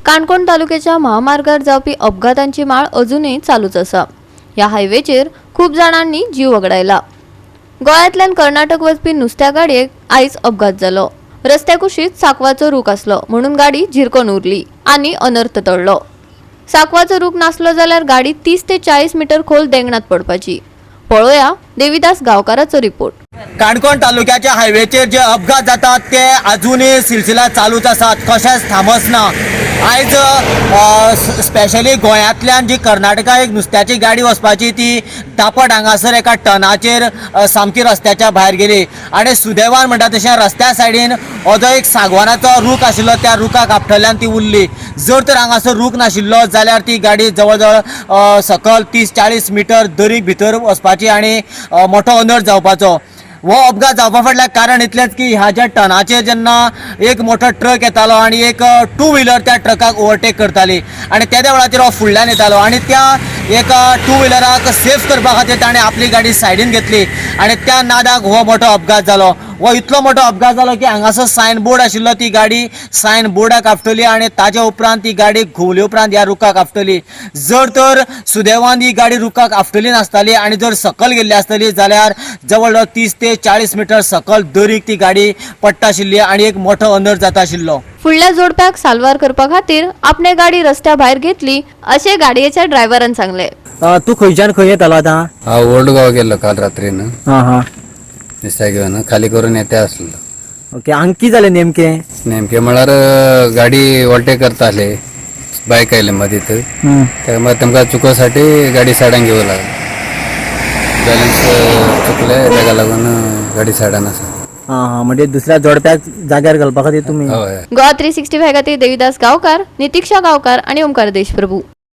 काणकोण तालुक्याच्या महामार्गार जावपी अपघातांची माळ अजुनूय चालूच आसा. ह्या हायवेचेर खूब जाणांनी जीव वगडायला. गोंयांतल्यान कर्नाटक वचपी नुस्त्या गाडयेक आयज अपघात जालो. रस्त्या कुशीत सांकवाचो रूख आसलो म्हणून गाडी झिरकोन उरली आनी अनर्थ टळ्ळो. सांकवाचो रूख नासलो जाल्यार गाडी 30 ते 40 मिटर खोल देंगणात पडपाची. पळोवया देविदास गांवकाराचो रिपोर्ट. काणकोण तालुक्याच्या हायवेचेर जे अपघात जातात ते अजूनय सिलसिला चालूच आसात, कशेंच थांबच ना. आयज स्पेशली गोंयांतल्यान जी कर्नाटका एक नुस्त्याची गाडी वचपाची ती दापट हांगासर एका टनाचेर सामकी रस्त्याच्या भायर गेली आनी सुदैवान म्हणटा तशें रस्त्या सायडीन हो जो एक सागवानाचो रूख आशिल्लो त्या रुखाक आपटल्यान ती उरली. जर तर हांगासर रूख नाशिल्लो जाल्यार ती गाडी जवळ जवळ सकल 30-40 मिटर दरीक भितर वचपाची आनी मोठो अनर्थ जावपाचो. हो अपघात जावपा फाटल्यान कारण इतलेंच की ह्या ज्या टनाचेर जेन्ना एक मोठो ट्रक येतालो आनी एक टू व्हिलर त्या ट्रकाक ओवरटेक करताली आनी तेद्या वेळाचेर हो फुडल्यान येतालो आनी त्या एका टू व्हिलराक सेफ करपा खातीर ताणें आपली गाडी सायडीन घेतली आनी त्या नादाक हो मोठो अपघात जालो. हो इतलो मोठो अपघात जालो की हांगासर सायन बोर्ड आशिल्लो ती गाडी सायन बोर्डाक आपटली आनी ताज्या उपरांत ती गाडी घुंवले उपरांत ह्या रुखाक आपटली. जर तर सुदैवान ही गाडी रुखाक आपटली नासताली आनी जर सकल गेल्ली आसतली जाल्यार जवळ जवळ 30 ते 40 मिटर सकल दरीक ती गाडी पडटा आशिल्ली आनी एक मोठो अनर्थ जाता आशिल्लो. फुडल्या जोडप्याक साल्वार करपा खातीर आपणे गाडी रस्त्या भायर घेतली अशें गाडयेच्या ड्रायव्हरान सांगलें. तूं खंयच्यान खंय येतालो आतां? हांव ओल्ड गोवा गेल्लो काल रात्रीन. हां हां नुस्त्या घेवन खाली करून येते आसलो. ओके, हांगा कितें जालें नेमकें? नेमके म्हळ्यार गाडी ओवरटेक करता आसले, बायक आयले मदींत, त्या मागीर तेमकां चुकोसाठी गाडी सायडान घेवं लागली. बॅलन्स चुकले, तेका लागून गाडी सायडान आसा. हां हां, म्हणजे दुसऱ्या जोडप्याक जाग्यार घालपा खातीर तुमी? हय. गोवा 365 खातीर देविदास गांवकार, नितिक्षा गांवकार आनी ओमकार देशप्रभू.